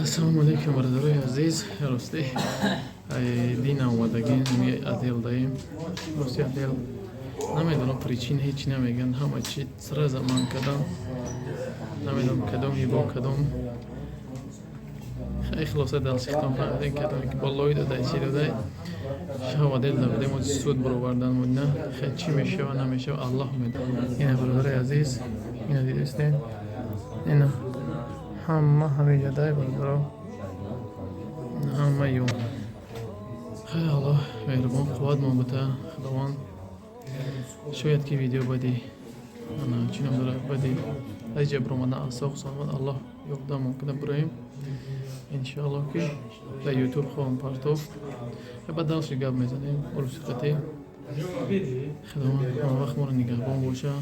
Ассалому алайкум, бародарои азиз. Рости, дина омадагӣ отдел даем. Рости, отдел намедонам, причина ҳеҷ намегӯянд, ҳама чи сразу ман кардам. Намедонам, кадоми бо кадом. Хай, хулоса, далсихтон фаҳмидем, кадоме ки болои додай, чӣ додай. Шав отдел да будем, суд баровардан мудна. Хай, чӣ мешава, намешава, Аллоҳ медонад. Ина, бародарои азиз, ина дидистем, ина ҳама ҳамиҷадай, бародаро, ҳама ё. Хай, Аллоҳ меҳрубон, қувватмон бита Худованд. Шояд ки видео бади, ана, чӣ ном дорад, бади аз ҷа биромадан асоқ саломат, Аллоҳ ёрдамон кунад, бироем, иншоаллоҳ, ки дар Ютуб хоҳам партофт. Баъд дальше гап мезанем урусиқатӣ. Худованд ҳама вақт моро нигаҳбон боша.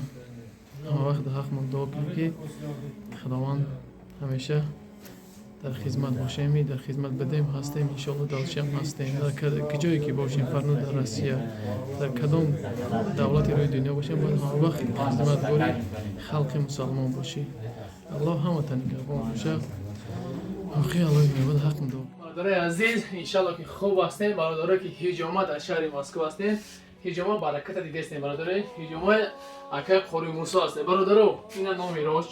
Ҳама вақт дар ҳақмон дуо кунем, ки Худованд ҳамеша дар хизмат бошем. Дар хизмат будем, ҳастем, иншоалло, дальше ам ҳастем. Дар куҷое ки бошем, фарно дар Россия, дар кадом давлати рӯи дунё бошем, бояд ҳама вақт хизматгори халқи мусалмон бошӣ. Аллоҳ ҳамата нигаҳбон боша. Охи, Аллоҳи меҳрубон, ҳақм дуо. Бародарои азиз, иншалло, ки хуб ҳастем. Бародарое ки ҳиҷома дар шаҳри Москва ҳастем, ҳиҷома Бараката дидестем. Бародарои ҳиҷома акай Қори Мусо ҳастем. Бародаро, ина номи рош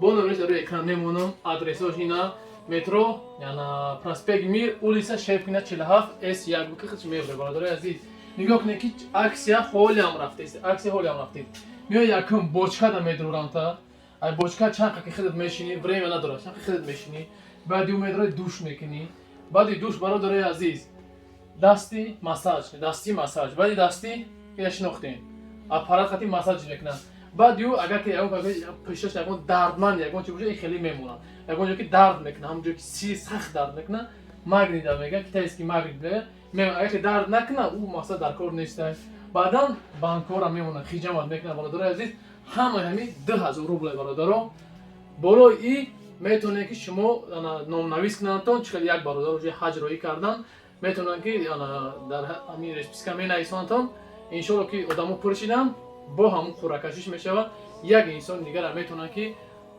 бо номерш дар рӯи экран мемонам, адресош ина: метро, яна проспект Мир, улица Шепкина, 47 с 1 буки худш мебуре. Бародарои азиз, нигоҳ кунед, ки акция ҳолиам рафтест, акция ҳолиам рафтед. Меои, якум бочкада медурамта, ай бочка чанд ки худат мешинӣ, время надорад, чанд худат мешинӣ. Баъди ӯ медрои, душ мекунӣ. Баъди душ, бародарои азиз, дасти массаж, дасти массаж. Баъди дастӣ ина шинохтем, аппарат хати массаж мекунад. Баъд ю, агар ки ягон пишташ ягон дардманд, ягон чи боша, ин хеле мемонад. Ягон ҷо ки дард мекунад, ҳамон ҷо ки си сахт дард мекунад, магнит да мега, китайский магнит мега. Агар ки дард накунад, ӯ мақсад дар кор нестай. Баъдан банкора мемонад, хиҷамат мекунад. Бародарои азиз, ҳамаи ҳамин 2000 рубле. Бародаро, болои и метавонед, ки шумо номнавис кунандтон. Чӣ хел як бародар уже ҳаҷ роӣ кардан, метавонанд, ки дар ҳамин расписка менависонандтон. Иншолло, ки одамо пур шиданд, бо ҳамун қуръакашиш мешавад, як инсони дигара метавонанд, ки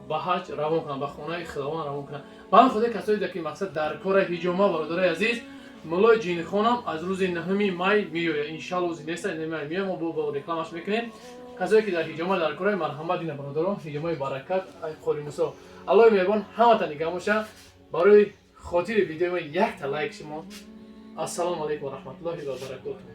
ба ҳаҷ равон кунанд, ба хонаи Худованд равон кунанд. Ба ҳамин хотир, касое ки мақсад дар кора ҳиҷома, бародарои азиз, муллои ҷинхонам аз рӯзи 9-ми май меояд, иншалло. Рӯзи неста, 9-ми май меояд, мо бо рекламаш мекунем. Касое ки дар ҳиҷома дар кораи, марҳамат, ина, бародаро, ҳиҷомаи Баракат, Қори Мусо. Аллоҳи меҳрубон ҳамата нигаҳ боша. Барои хотири видеои мо якта лайк шумо. Ассалому алайкум ва раҳматуллоҳи ва баракотуҳ.